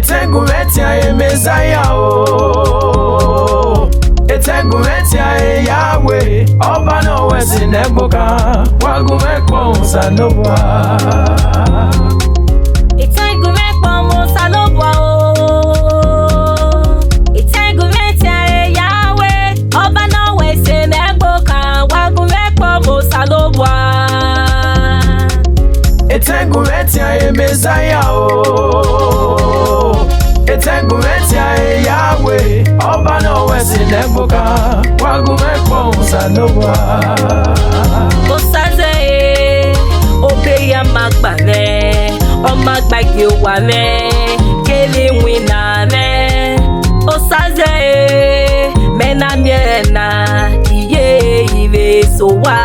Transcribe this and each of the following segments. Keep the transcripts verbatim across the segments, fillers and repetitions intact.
Etẹn gu mwẹ tian e Mẹzaia o. Etẹn gu mwẹ tian e Yahweh, Ọba ne ọ wẹ ẹse ne ẹgbo kan, wa gu mwẹ kpọnmwẹ Osanobua. Etẹn gu mwẹ kpọnmwẹ Osanobua o. Etẹn gu mwẹ tian e Yahweh, Ọba ne ọ wẹ ẹse ne ẹgbo kan, wa gu mwẹ kpọnmwẹ Osanobua. Etẹn gu mwẹ tian e Mẹzaia o. Etẹn gu mwẹ tian e Yahweh, Ọba ne ọ wẹ ẹse ne ẹgbo kan, wa gu mwẹ kpọnmwẹ Osanobua. Osaze e, obọ hia ma gba mwẹ, ọ ma gba gie owa mwẹ, kevbe iwinna mwẹ. Osaze e, mẹ na miẹn na, iye ivbe eso owa.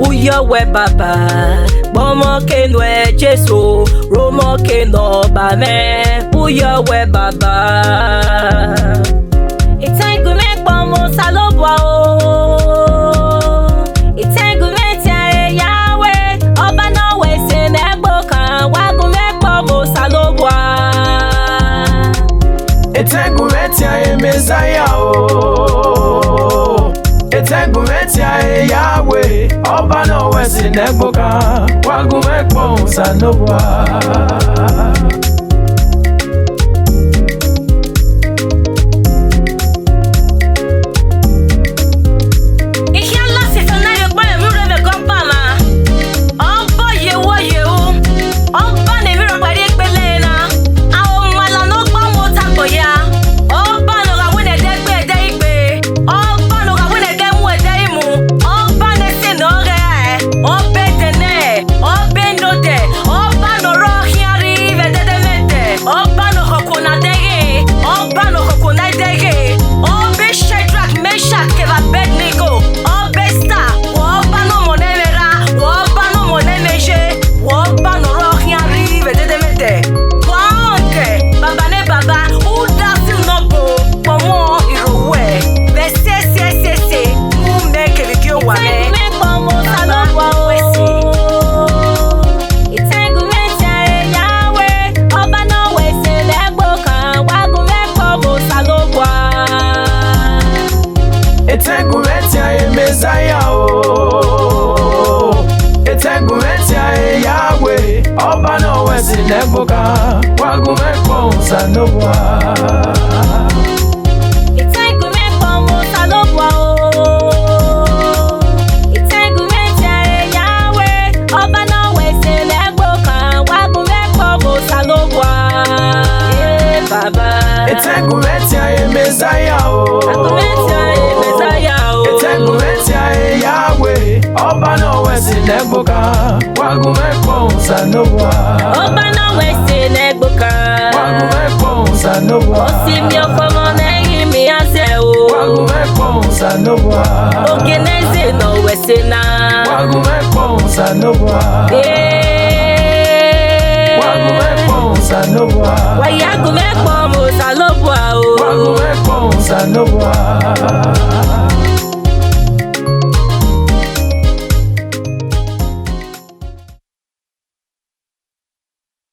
Uyo wẹ Baba, kpọnmwẹ ke nuẹ Jesu, rhọmwẹ ke ne Ọba mwẹ, uyo wẹ Baba. Etẹn gu mwẹ kpọnmwẹ Osanobua o. Etẹn gu mwẹ tian e Yahweh, Ọba ne ọ wẹ ẹse ne ẹgbo kan, wa gu mwẹ kpọnmwẹ Osanobua. Etẹn gu mwẹ tian e Mẹzaia o. Etẹn gu mwẹ tian e Yahweh, Ọba ne ọ wẹ ẹse ne ẹgbo kan, wa gu mwẹ kpọnmwẹ Osanobua. I khian la sẹtin na ye ọkpa emwi rre vbe ẹghẹ Ọba mwa. Ọba ye wu ye ru, Ọba ne emwi rhọkpa rhie gbe lẹre na. A ho ma la ne ọgba mu ota agbọn hia. Ọba ne ọ gha wẹ ne ẹdẹ gbe ẹdẹ i gbe. Ọba ne ọ gha wẹ ne ẹdẹ mu ẹdẹ i mu. Ọba ne ẹse ne ọ ghe rae. Ọba ẹdẹnẹrẹ, Ọba enọdẹ, Ọba ne ọ rrọọ khian rri vbe ẹdẹdẹmwẹdẹ. Ọba ne ọ khọkuo ne a dẹghe, Ọba ne ọ khọkuo ne a i dẹghe. Ọba Shadrach, Meshach kevbe Abednego. Ọba Esther, wẹ Ọba ne ọmọ ne ẹmwẹ ra, wẹ Ọba ne ọmọ ne ẹmwẹ ye, wẹ Ọba ne ọ rrọọ khian rri vbe ẹdẹdẹmwẹdẹ. Wa rẹn odẹ, Baba ne Baba, u da fi unọ bo, kpọnmwẹ irho ruẹ, vbe ẹse ẹse ẹse ẹse, mu mẹ kevbe gie owa mwẹ. Etẹn gu mwẹ kpọnmwẹ Osanobua o. Etẹn gu mwẹ tian e Yahweh, Ọba ne ọ wẹ ẹse ne ẹgbo kan, wa gu mwẹ kpọnmwẹ Osanobua. Etẹn gu mwẹ tian e Mẹzaia o. Etẹn gu mwẹ tian e Yahweh, Ọba ne ọ wẹ ẹse ne ẹgbo kan, wa gu mwẹ kpọnmwẹ Osanobua. Etẹn gu mwẹ kpọnmwẹ Osanobua o. Etẹn gu mwẹ tian e Yahweh, Ọba ne ọ wẹ ẹse ne ẹgbo kan, wa gu mwẹ kpọnmwẹ Osanobua. Ee, Baba. Etẹn gu mwẹ tian e Mẹzaia o. Etẹn gu mwẹ tian e Mẹzaia o. Etẹn gu mwẹ tian e Yahweh, Ọba ne ọ wẹ ẹse ne ẹgbo kan, wa gu mwẹ kpọnmwẹ Osanobua. Ọba ne ọ wẹ ẹse ne ẹgbo kan. Wa gu mwẹ kpọnmwẹ Osanobua. Osi miẹn ọfọmọ ne ghi miẹn azẹ o. Wa gu mwẹ kpọnmwẹ Osanobua. Ogie ne ẹzẹ ne ọ wẹ ẹse na. Wa gu mwẹ kpọnmwẹ Osanobua. Ee. Wa gu mwẹ kpọnmwẹ Osanobua. Wa ya gu mwẹ kpọnmwẹ Osanobua o. Wa gu mwẹ kpọnmwẹ Osanobua.